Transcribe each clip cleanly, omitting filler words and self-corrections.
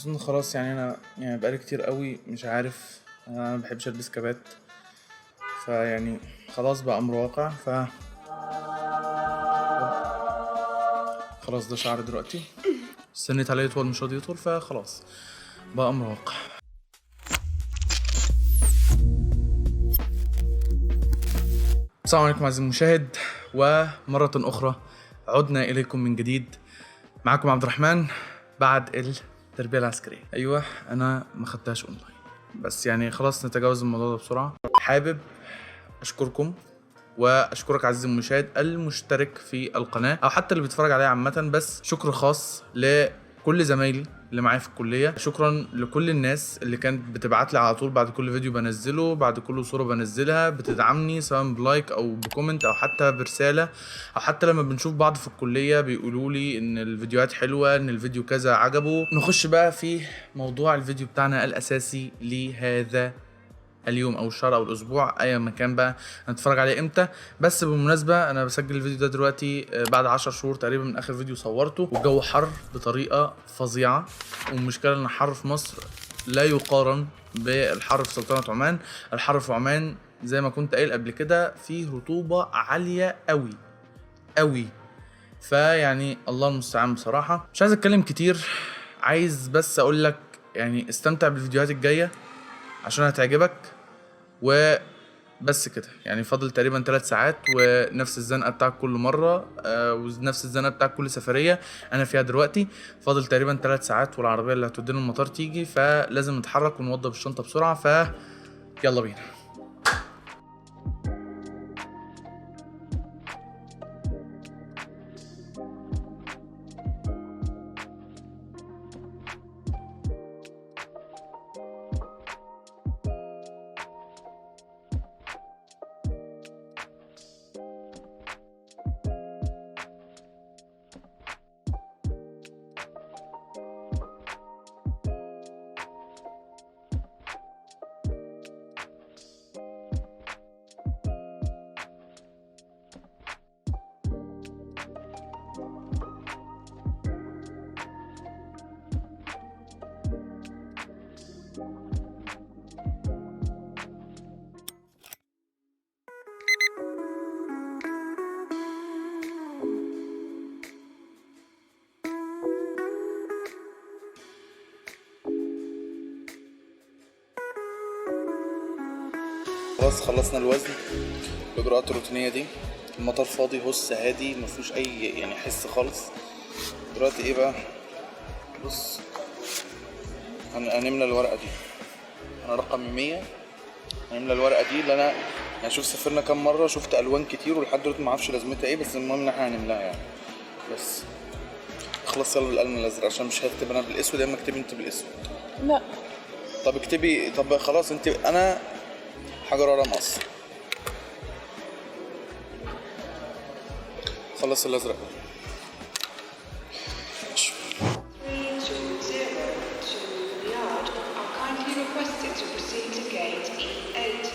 اظن خلاص يعني انا يعني بقالي كتير قوي مش عارف، انا ما بحبش البس كابات، فيعني خلاص بقى امر واقع. ف خلاص ده شعر دلوقتي، استنيت عليه يطول مش راضي يطول، فخلاص بقى امر واقع. السلام عليكم عزيزي المشاهد، ومرة أخرى عدنا إليكم من جديد. معكم عبد الرحمن بعد التربية العسكرية. أيوة أنا ما خدتهاش أونلاين، بس يعني خلاص نتجاوز الموضوع ده بسرعة. حابب أشكركم وأشكرك عزيزي المشاهد المشترك في القناة أو حتى اللي بيتفرج عليها عامة، بس شكر خاص لكل زمايلي اللي معايا في الكلية. شكرا لكل الناس اللي كانت بتبعت لي على طول بعد كل فيديو بنزله، بعد كل صورة بنزلها، بتدعمني سواء ب like او ب comment او حتى برسالة، او حتى لما بنشوف بعض في الكلية بيقولوا لي ان الفيديوهات حلوة، ان الفيديو كذا عجبه. نخش بقى في موضوع الفيديو بتاعنا الاساسي لهذا اليوم او الشهر او الاسبوع، ايا ما كان بقى هنتفرج عليه امتى. بس بالمناسبة انا بسجل الفيديو ده دلوقتي بعد 10 شهور تقريبا من اخر فيديو صورته، والجو حر بطريقة فظيعة. والمشكلة ان الحر في مصر لا يقارن بالحر في سلطنة عمان. الحر في عمان زي ما كنت قايل قبل كده فيه رطوبة عالية قوي قوي، فيعني الله المستعان بصراحة. مش عايز اتكلم كتير، عايز بس اقول لك يعني استمتع بالفيديوهات الجاية عشان هتعجبك. وبس كده يعني، فاضل تقريبا 3 ساعات ونفس الزنقة بتاعت كل مرة، ونفس الزنقة بتاعت كل سفرية انا فيها دلوقتي. فاضل تقريبا 3 ساعات والعربية اللي هتودينا المطار تيجي، فلازم نتحرك ونوضب الشنطة بسرعة. ف يلا بينا. خلاص خلصنا الوزن، الاجراءات الروتينية دي. المطار فاضي، هس هادي، ما فيهوش اي يعني حس خالص. دلوقتي ايه بقى؟ بص هنملى الورقة دي، انا رقم 100. هنملى الورقة دي اللي انا يعني شوف سافرنا كام مرة، شفت الوان كتير ولحد دلوقتي ما اعرفش لازمتها ايه، بس المهم ان احنا هنملاها يعني. بس خلاص يلا بالقلم الازرق عشان مش هكتب انا بالاسود، يا اما اكتبي انت بالاسود. لا طب اكتبي، طب خلاص انت، انا حجر ورا مقص. خلص الازرق. 320 to Riyadh are kindly requested to proceed to gate E8.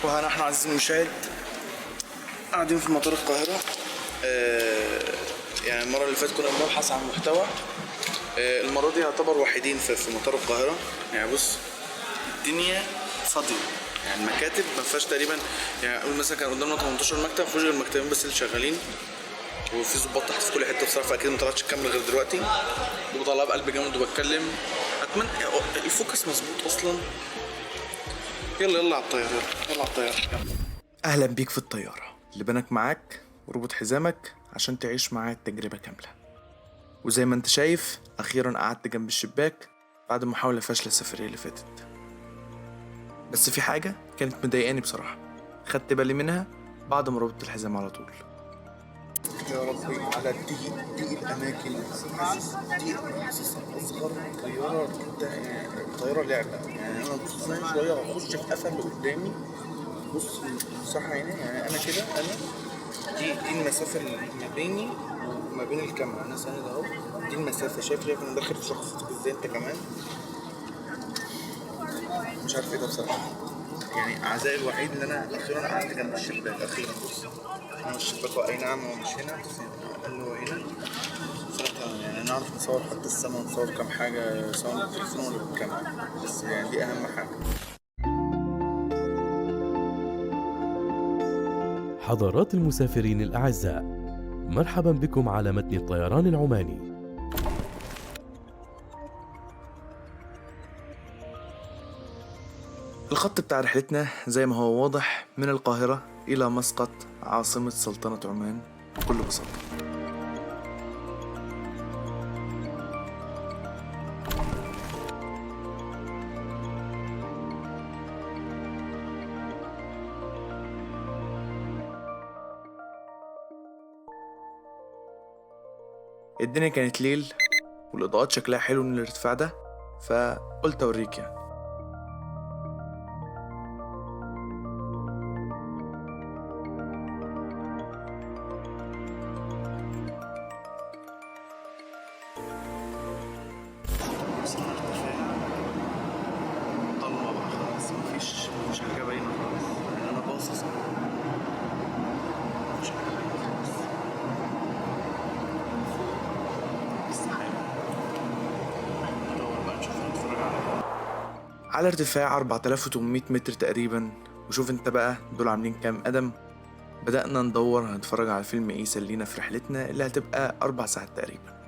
وها نحن عزيزي المشاهد قاعدين في مطار القاهرة. يعني المرة اللي فاتت كنا بنبحث عن محتوى، المرة دي يعتبر وحيدين في مطار القاهرة. يعني بص الدنيا فاضية، يعني المكاتب ما فيهاش تقريبا، يعني قول مثلا كان قدامنا 18 مكتب، ما فيهوش غير مكتبين بس اللي شغالين، وفي ظباط تحت في كل حتة بصراحة، فأكيد ما طلعتش الكاميرا غير دلوقتي. وبطلعها بقلب جامد وبتكلم. أتمنى الفوكس مظبوط أصلا. يلا يلا على الطيارة، يلا يلا على الطيارة. أهلا بيك في الطيارة، اللي بنك معاك وربط حزامك عشان تعيش معايا التجربة كاملة. وزي ما انت شايف أخيرا قعدت جنب الشباك بعد محاولة فاشلة السفرية اللي فاتت. بس في حاجة كانت مضايقاني بصراحة، خدت بالي منها بعد ما ربطت الحزام على طول. يا ربي على ضيق الأماكن، حاسس ضيق، حاسس أصغر طيارة ركبتها، يعني طيارة لعبة. يعني أنا بص شوية وأخش في قفا اللي قدامي. بص المساحة هنا، يعني انا كده، انا دي المسافة اللي ما بيني وما بين الكاميرا، انا ساند اهو، دي المسافة. شايف انا داخل في شخصيتك ازاي انت كمان. مش عارف ايه ده بصراحة. يعني اعزائي الوحيد ان انا اخيرا قعدت جنب الشباك، اخيرا. بص انا الشباك اي نعم هو مش هنا، بس على الاقل هو هنا. بصراحة يعني نعرف نصور حتى السما، ونصور كام حاجة سواء بالتليفون ولا بالكاميرا، بس يعني دي اهم حاجة. حضرات المسافرين الأعزاء، مرحبا بكم على متن الطيران العماني. الخط بتاع رحلتنا زي ما هو واضح من القاهرة إلى مسقط عاصمة سلطنة عمان بكل بساطة. الدنيا كانت ليل والإضاءات شكلها حلو من الارتفاع ده، فقلت أوريك يعني. وصلنا ارتفاع ضلمة بقى خلاص، مفيش حاجة باينة خالص، يعني أنا باصص مفيش حاجة باينة خالص. السحاب ندور بقى نشوف نتفرج على ارتفاع 4800 متر تقريبا، وشوف انت بقى دول عاملين كام قدم. بدأنا ندور هنتفرج على فيلم ايه يسلينا في رحلتنا اللي هتبقى 4 ساعات تقريبا.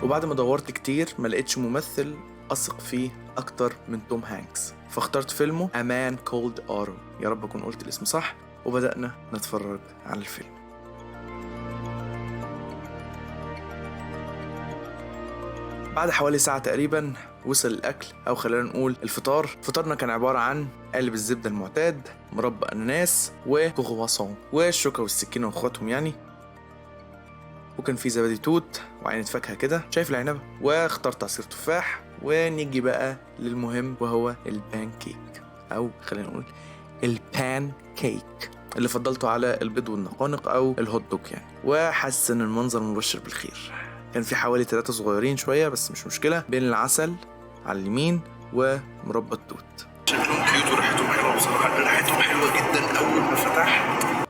وبعد ما دورت كتير ما لقيتش ممثل أثق فيه أكتر من توم هانكس، فاخترت فيلمه A Man Called Otto، يا رب أكون قلت الاسم صح. وبدأنا نتفرج على الفيلم. بعد حوالي ساعة تقريبا وصل الأكل، أو خلينا نقول الفطار. فطارنا كان عبارة عن قالب الزبدة المعتاد، مربى أناناس، وكرواسون، والشوكة والسكينة وإخواتهم يعني، وكان في زبادي توت وعينة فاكهة كده، شايف العنبة، واخترت عصير تفاح. ونيجي بقى للمهم وهو البان كيك، أو خلينا نقول ال pan cake اللي فضلته على البيض والنقانق أو ال hot dog يعني. وحاسس إن المنظر مبشر بالخير. كان في حوالي 3 صغيرين شوية بس مش مشكلة، بين العسل على اليمين ومربى التوت. شكلهم cute وريحتهم حلوة بصراحة، ريحتهم حلوة جدا أول ما فتحت.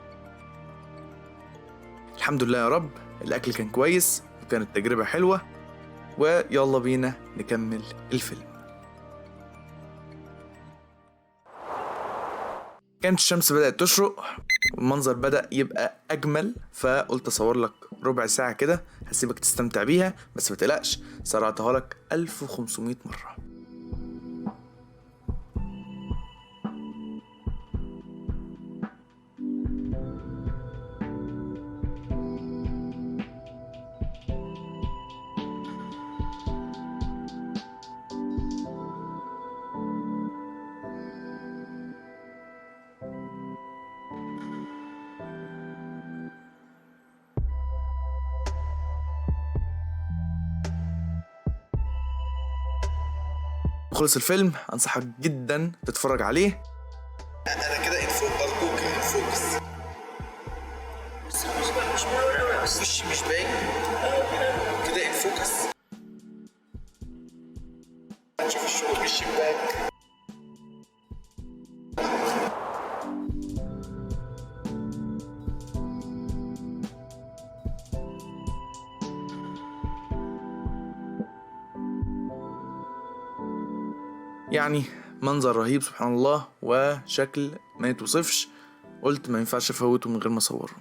الحمد لله يا رب الأكل كان كويس وكانت تجربة حلوة، ويلا بينا نكمل الفيلم. كانت الشمس بدأت تشرق والمنظر بدأ يبقى أجمل، فقلت أصور لك ربع ساعة كده هسيبك تستمتع بيها، بس ما تقلقش سرعتها لك 1500 مرة. خلص الفيلم، انصحك جدا تتفرج عليه. انا كده ارجوك in focus، مش منور قوي، بس وشي مش باين كده in focus. هنشوف الشغل بالشباك. يعني منظر رهيب سبحان الله، وشكل ما يتوصفش. قلت ما ينفعش افوته من غير ما اصوره.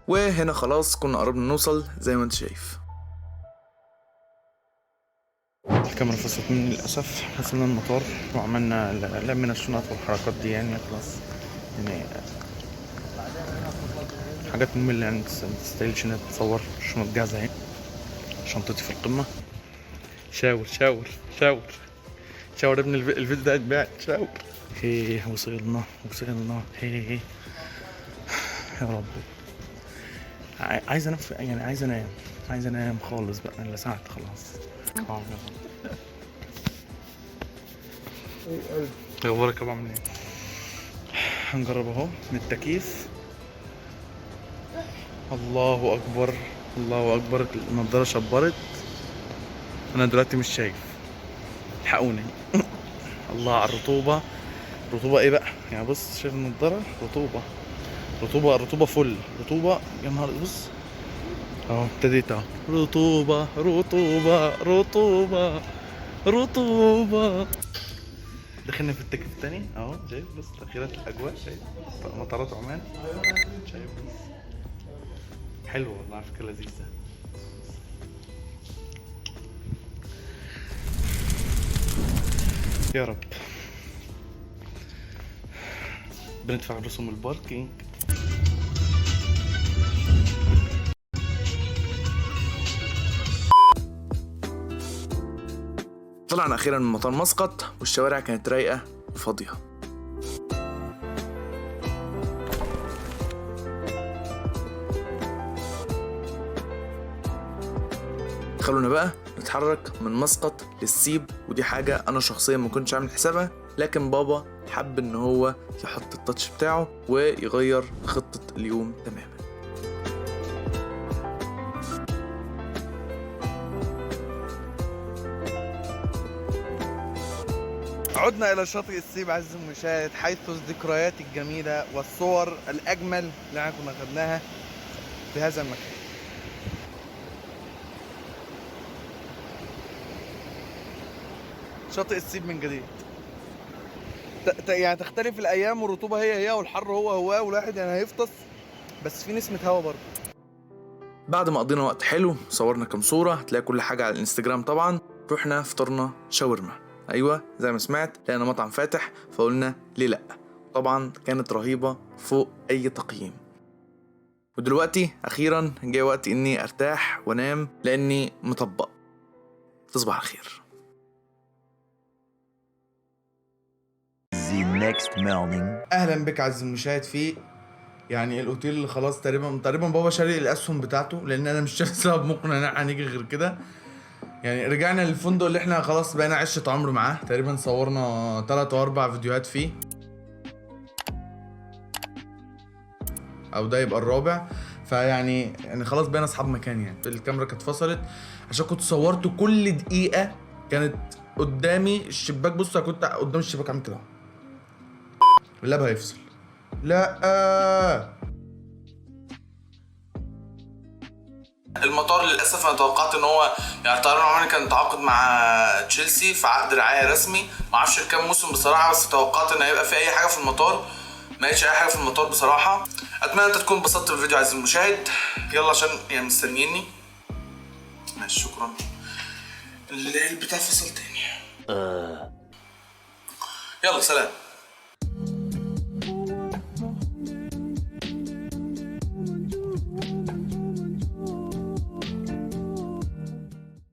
وهنا خلاص كنا قربنا نوصل زي ما انت شايف. الكاميرا فصلت مني للأسف. وصلنا المطار وعملنا لمينا الشنط والحركات دي يعني خلاص. يعني حاجات مملة يعني، ما تستاهلش انها تتصور. الشنط جاهزة اهي، شنطتي في القمة. شاور شاور شاور شاور ابن الفيديو ده هيتباع. شاور. هي وصلنا وصلنا. هي يا رب. عايز انام يعني، عايز انام، عايز انام خالص بقى، انا لسعت خلاص. اخبارك يا ابو، عامل ايه؟ هنجرب اهو من التكييف. الله اكبر الله اكبر، النضارة شبرت، انا دلوقتي مش شايف، الحقوني. الله على الرطوبة، رطوبة ايه بقى يعني؟ بص شايف النضارة، رطوبة رطوبة رطوبة فل رطوبة، يا نهار. بص اهو ابتديت اهو، رطوبة رطوبة رطوبة رطوبة. دخلنا في التكييف التاني اهو، شايف بس تغييرات الاجواء، شايف مطارات عمان، شايف بس حلو والله على فكرة، لذيذة. يا رب. بندفع رسوم ال parking. طلعنا أخيرا من مطار مسقط والشوارع كانت رايقة وفاضية. خلونا بقى نتحرك من مسقط للسيب، ودي حاجة أنا شخصيا ما كنتش عامل حسابها، لكن بابا حب إن هو يحط ال touch بتاعه ويغير خطة اليوم تماما. عدنا إلى شاطئ السيب عز المشاهد، حيث الذكريات الجميلة والصور الأجمل اللي احنا كنا خدناها في هذا المكان. شاطئ السيب من جديد. يعني تختلف الأيام والرطوبة هي هي والحر هو هو، والواحد يعني هيفطس، بس في نسمة هوا برضه. بعد ما قضينا وقت حلو صورنا كام صورة، هتلاقي كل حاجة على الانستجرام طبعا. رحنا فطرنا شاورما، أيوة زي ما سمعت، لقينا مطعم فاتح فقلنا ليه لأ. طبعا كانت رهيبة فوق أي تقييم. ودلوقتي أخيرا جاي وقت إني أرتاح وأنام لأني مطبق. تصبح على خير. The next morning. اهلا بك عز المشاهد في يعني الاوتيل اللي خلاص تقريبا بابا شاري الاسهم بتاعته، لان انا مش شايف سبب مقنع ان احنا هنيجي غير كده. يعني رجعنا للفندق اللي احنا خلاص بقينا عشرة عمر معاه، تقريبا صورنا 3 او 4 فيديوهات فيه، او ده يبقى الرابع. فيعني خلاص بقينا اصحاب مكان. يعني الكاميرا كانت فصلت عشان كنت صورت كل دقيقة كانت قدامي الشباك. بص انا كنت قدام الشباك عامل كده، اللاب هيفصل. لا المطار للاسف انا توقعت ان هو يعني طيران عماني كان تعاقد مع تشيلسي في عقد رعاية رسمي، ما اعرفش كام موسم بصراحة، بس توقعت ان هيبقى في اي حاجة في المطار. ما لقيتش اي حاجة في المطار بصراحة. اتمنى انت تكون انبسطت بالفيديو عزيزي المشاهد. يلا عشان يعني مستنيني. ماشي شكرا. البتاع فصل تاني. يلا سلام.